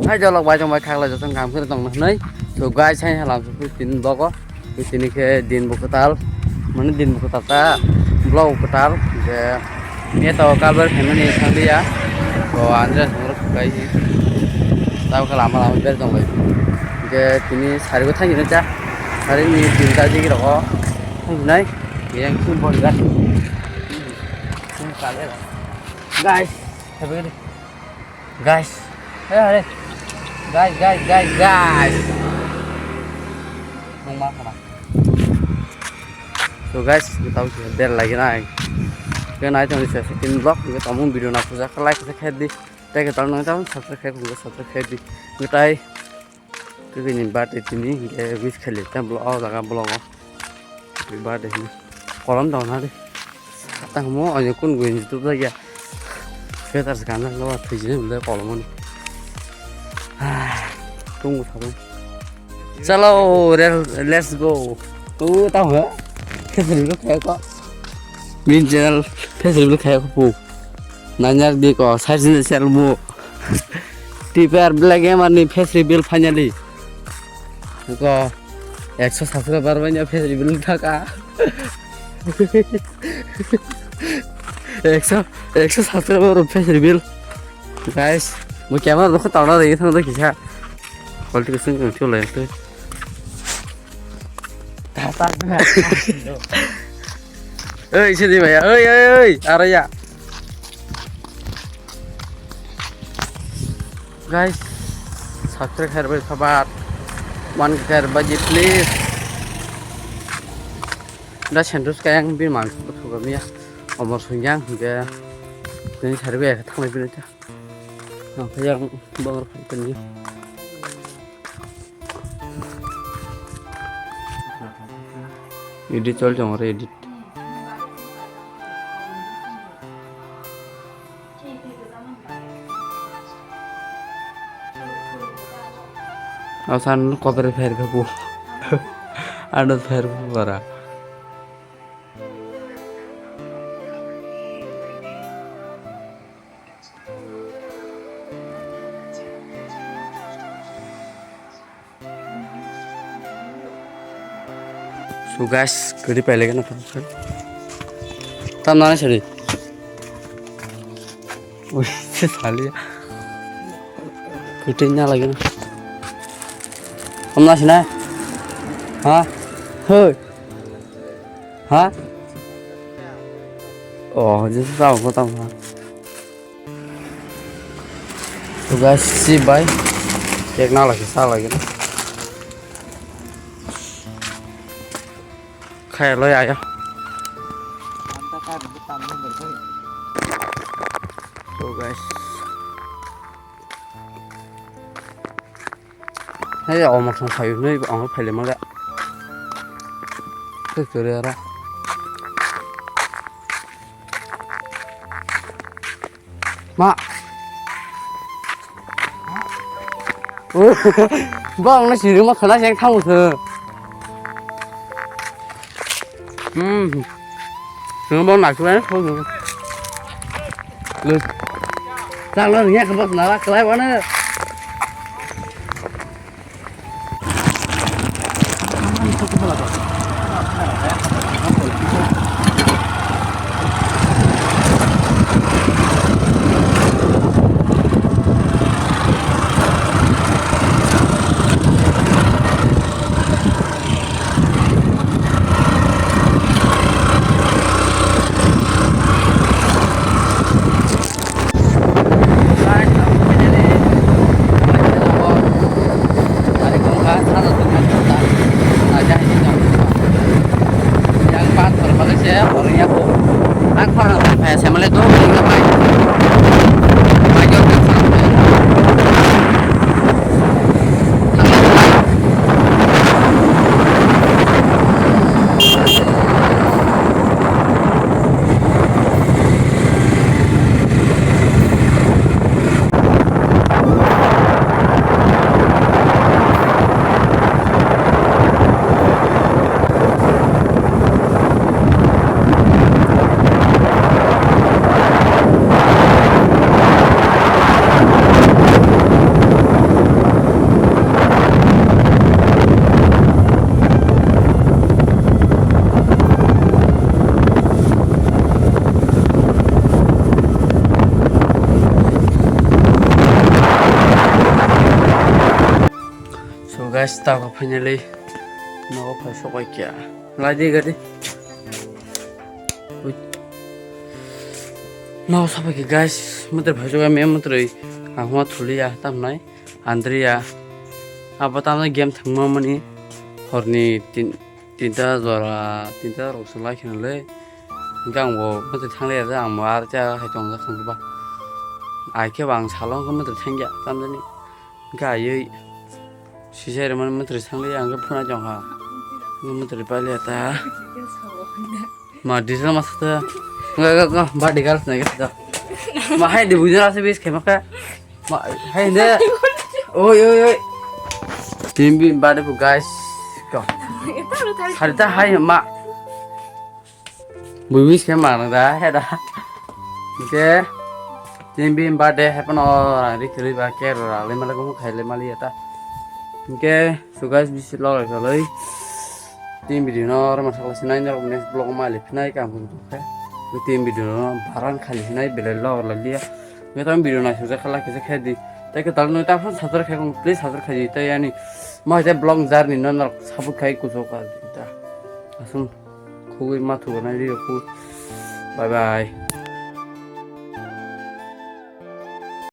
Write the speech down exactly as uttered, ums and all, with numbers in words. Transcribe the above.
Hai jolok bai tong bai khaklai jotong kam khe tong nai. So guys, hai halam so tini vlog o. Tini khe din bo kwtal. Mane din bo kwtal ta vlog bo kwtal. Je ni to kalbar family thang dia. So andre songro kai. Tao khe lama lama ber tong lai. Je tini sari bo thang ni cha. Sari ni tin ta jigi rok o. Thang nai. Yang sim bon guys. Guys, happy Guys. Hey, hey. Guys, guys, guys, guys. Nung ma khana. So guys, kita udah bel lagi naik. Kena itu nih saya bikin vlog, kita mau video nak puja ke like, subscribe di. Kita kita nonton subscribe, subscribe di. Kita Kwkwi ni birthday tini hinkhe wish khaili tei vlog o jaga vlog o. Happy birthday hino. Kolom dong na de. Tang mo ani kun gwi ni tup ya. Sweater se kanjak lo thwijini bole kolom ni. Tung sa tung. Chalo re-, let's go. Tu tao ha. Khe lo khe ko. Min channel Facebook khe ko pu. Nanyak di ko, size ni sel mu. T P R Black Gamer ni face reveal finally. Ko, ekso subscriber bai face reveal thaka. Ekso, ekso subscriber face reveal. Guys, mo camera rokho tawna rei thang da kisa. Quality ko sung thio lai. Oi, sini maya. Oi, oi, oi. Aro ya. Guys, subscribe khair bai phabat. One khair bai please. Da sentus kayang bi mang ko thuga miya. Omor sungyang ge. Tini sari bai thanglai bi ta. Nang kayang bor phan tani. Edit chol chong re edit. Asan koper pher khabu. Ano pher khabu bara. So guys, kwrwi pailai gana tam. Tam nana sari. Ui, se sali. Kwtwi na lagi na. Tam na sina. Ha? Hoi. Ha? Oh, je sa ko tam ha. So guys, si bai. Cake na lagi sa lagi na. Khaya loi ayo. So guys. Hey, omo thong phayu nei ang phaile male. Hey, kore ara. Ma. Bong na siri ma khana jeng thang se. Hmm. Sing bong na kre ko. Lu. Sang lo nya ka bos na la klai wa na. Guys, tabuk finally nogo phai sobai kya. Lai di gadi. Ui. Nogo sobai kya, guys. Mutri phai sobai me mutri. Ang huma thuliya tamnai. Andriya. Abo tamnai game thangma mani. Horni tin tinta jora, tinta rok se lai kheno le. Hingke ang bo mutri thang liya, ang bo ar cha hai tong jak thang ba. Ai khe ba ang salong khe mutri thang ya tamjani. Hingke ayui sisai rwmani mutri thang liya, ang khe phunai tong kha. Mutri pai liya ta. Ma, diesel masa ta. Ga, ga, ga, body girls na ga ta. Ma, hai di bujra se bis khema kha. Ma, hai de. Oi, oi, oi. Team bi bade bu, guys. Ko. Hari ta hai ma. Bu bis khema na da, hai da. Oke. Team bi bade hai pano rang ri khri ba ke ro ra le mala ko khai le mali ta. Oke. So guys, bisi log lai khalai. Team video no oro masakla sinai norok next vlog ma le phinai kam hwn khe. Team video no baran khali hinai belai log lai liya. Ngai tam video nai sujak khala kisa khe di. Tai kwtal no ta phone sajar khe kong please sajar khe di tai ani. Ma ja vlog journey no norok sabuk khai kuso ka di ta. Asung khugui ma thu nai ri ku. Bye bye.